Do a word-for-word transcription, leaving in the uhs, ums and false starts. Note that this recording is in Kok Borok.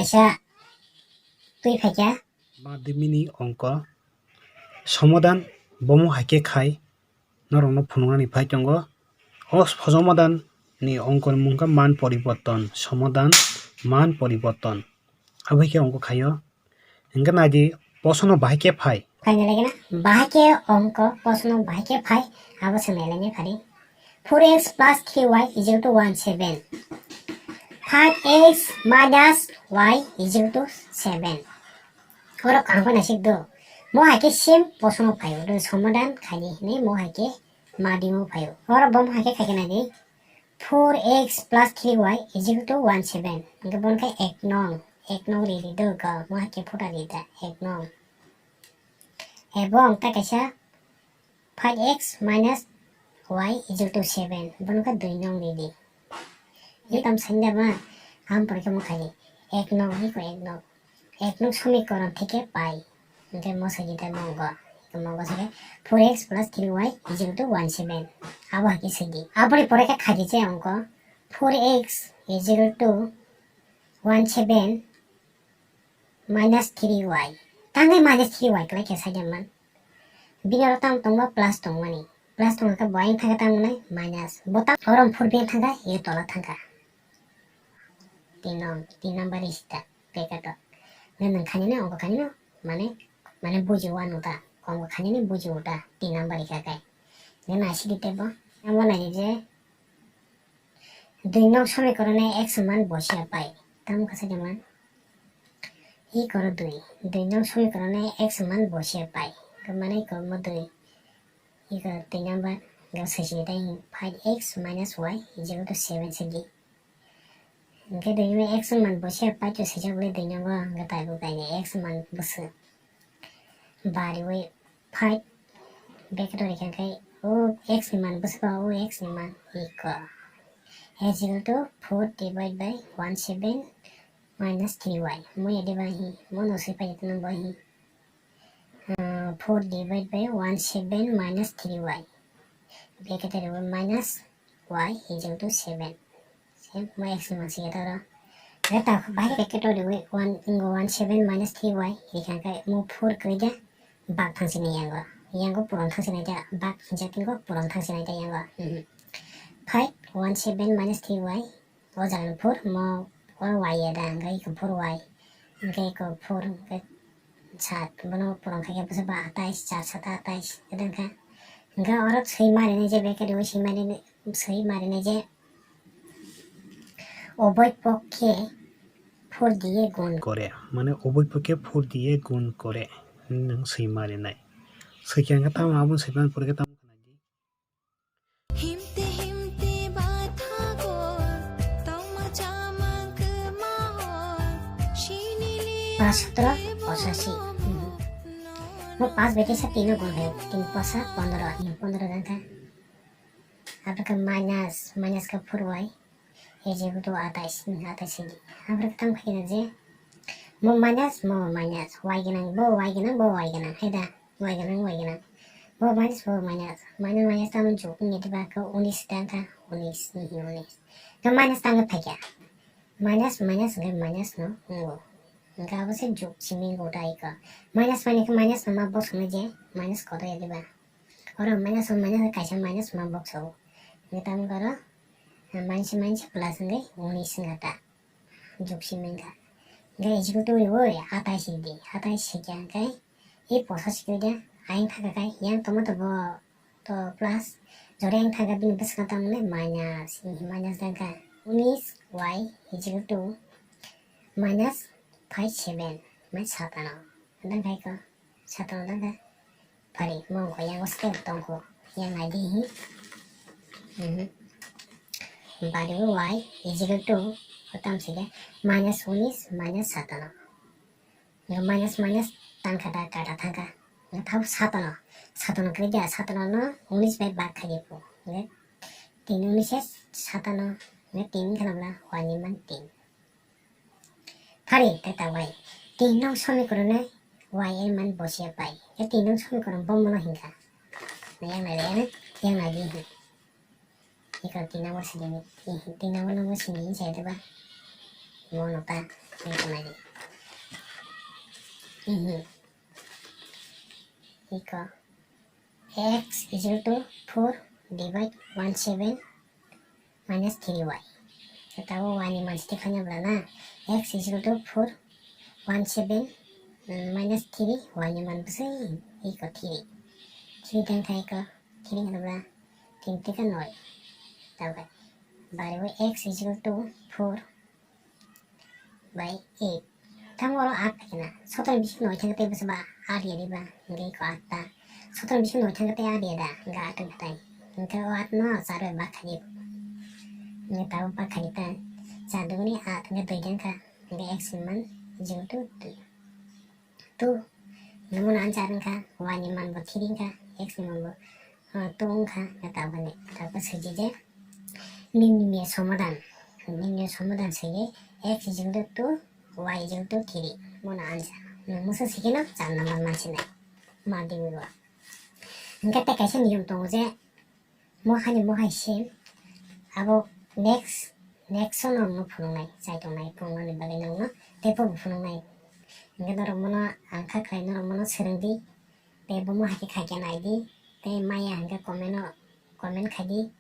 Sa twi phaikha. Madhyamini ongko somadan bomo hai khe khai norokno phunuknani phai tongo. O somadan ni ongkoni mung kha man poriborton, somadan man poriborton. Abo hai khe ongko khaio. Hingkhe naidi, posono bahai khe phai. Khaina lagina, bahai khe ongko, posono bahai khe phai, abo se nailai phari. Four x plus three y is equal to one seven. Five x minus y is equal to seven. Oro kaham khe naisik do. Mo hai khe same posono phaio, do somadan khaidi hinwi mo hai khe madhyamo phaio. Oro bo mo hai khe khai khe naidi. Four x plus three y is equal to one seven. Hingkhe bono khe ek nong, ek nong ri ri do go, mo hai khe phuta ri da, ek nong. Ebong ta kaisa five x minus y is equal to seven, bono khe dui nong ri di. Ye tam sanda ma, am pore khe mo khai di. Ek nong, iko ek nong. Ek nong somikoron theke pai. Hingkhe mo sai di ta mongo. Iko mongo sai khe four x plus three y is equal to one seven. Abo hai khe sai di. Aboni pore khe khai di je ongko. Four x is equal to one seven minus three y. Tangwi minus three y kwlai khe sai di man. Bini oro tamo tongma plus tongmani. Plus tongkha bo ayang thangkha tamo nai minus. Bo ta orom four bini thangkha, ye tola thangkha. Tin nong, tin number is ta, bracket o. Nang nang khani no, ongko khani no, mane, mane buji wano ta, ongko khani no buji uta, tin number ikha kai. Nang nasi di tebo, amo nai je, dui nong somikorone x man bosia pai. Tamo kasa jaman. I koro dui, dui nong somikorone x man bosia pai. Mane ko mo dui. I koro dui number, ga sesi dai five x minus y is equal to seven segi. Hingkhe dui no x man bosia paito sijak le dui no bo hingkhe taibo kainwi x man bwswk. Bariwi five bracket o rikha khe o x ni man bwswk o x ni man iko. Is equal to four divide by one seven minus three y. Mo ya diba hi, mo no swi pai tano bo hi. Ah, four divide by one seven minus three y. Bracket o minus y is equal to seven. Same mo x ni man swi ya toro. Reta bahai bracket o riwi one, ingo one seven minus three y. Rikha khe mo four kwrwi da bak thangsi ni yango. Yango puron thangsi nai da bak hinsa tingo puron thangsi nai da yango. Mhm. Five, one seven minus three y. O jaga ni four mo, o y ya da, hingkhe iko four y, hingkhe iko four, hingkhe sat, bono purung khe khe bwswk ba atais, char sata atais, hingkhe wngkha. Hingkhe oro swi marinai je, bracket o swi marinai, swi marinai je, উভয় পক্ষে four দিয়ে গুণ করে, মানে উভয় পক্ষে four দিয়ে গুণ করে, nwng swi marinai. Swi khe hingkhe tamo abono swi man pore khe tamo. Himte himte bathago, tongma chamang kwmaho, shinili Pas sotro posashi. Mo pas bete sa tino gun hai, tin posa pondro, in pondro dangkha. Abra ka minus, minus ka four y. Ei je buto atais, atais segi. Abra ka tam khaina je. Mo minus, mo minus. Y ganang, bo y ganang, bo y ganang. Hai da, y ganang, y ganang. Bo minus, bo minus. Minus, minus tamo jug ni diba ka unis dangkha, unis, ni hi unis. Ka minus tamo phaikha. Minus, minus, hingkhe minus no, ngo. Hingkhe abo se jug simi go dai ka. Minus mani khe minus no ma box hwnwi je, minus koto ya diba. Oro minus o minus kaisa minus ma box o. Hingkhe tamo khe oro, ah, minus minus plus hingkhe unis wngkha ta. Jug simi wngkha. Hingkhe ejikutwi oi atais di, atais sikya hingkhe i posa sikya de, ayang thaka khai yang tongma to bo to plus jora yang thaka bini bwskango tamo hwnwi minus, minus dangkha unis y ejikutwi minus five seven, mai satano dangkha iko. Satano dangkha. Phari, mo wngkha yang step tongkho. Yang nai di hi. Mhm. Bari o y is equal to, o tam sike, minus unis minus satano. Yo minus minus tangkha da kata thangkha. Yo thau satano. Satano kre dia, satano no unis bai bak khai di po. Yo tin unis es satano. Yo tin khala bla, y ni man tin. Phari, tei ta y. Tin nong somikoron no y a man bosia pai. E tin nong somikoron bo mono hingkha. Na yang nai le, yang nai di hi. Iko tin nong bo sini, tin nong bo sini sai de ba. Mono ta. Eko naidi. Mhm. Eko x is equal to four divide one seven minus three y. Tabo y ni man sidi khanya bla na, x is equal to four one seven minus three y ni man bwsai eko three. Three dan khai eko three hwnba three three ka noi. Tabo bari x is equal to four by eight. Tamo oro aat khe na. Sotro ni bising noi thang tei bwsa ba aat ya diba. Hingke ko aat ta. Sotro ni bising noi thang tei aat ya da. Hingke aat wng kha tai. Hingke o aat no char bai bak kha di. Hingke tabo bak kha di ta. Char duguni aat hingke dui thang kha. Hingke x ni man zero two two. Two. Hingke mono answer wng kha. Y ni man bo three wng kha. X ni man bo, ah, two wng kha. Hingke tabo ni. Tabo swiji je. Nini ni somadan. Nini ni somadan swiji x is equal to two, y is equal to three. Mono answer. Nwng musa sikino char number mansinai. Ma diwi bo. Hingke tei kaisa niyom tongo je, mo hani mo hai se, abo next, next o no mo phunuknai, chai tongnai, phunuknani bagwi nangno, tei bo phunuknai. Hingke norok mono ang kha khlai, norok mono swrwngdi, tei bo mo hai khe khai khe naidi, tei maya hingke comment o, comment khaidi,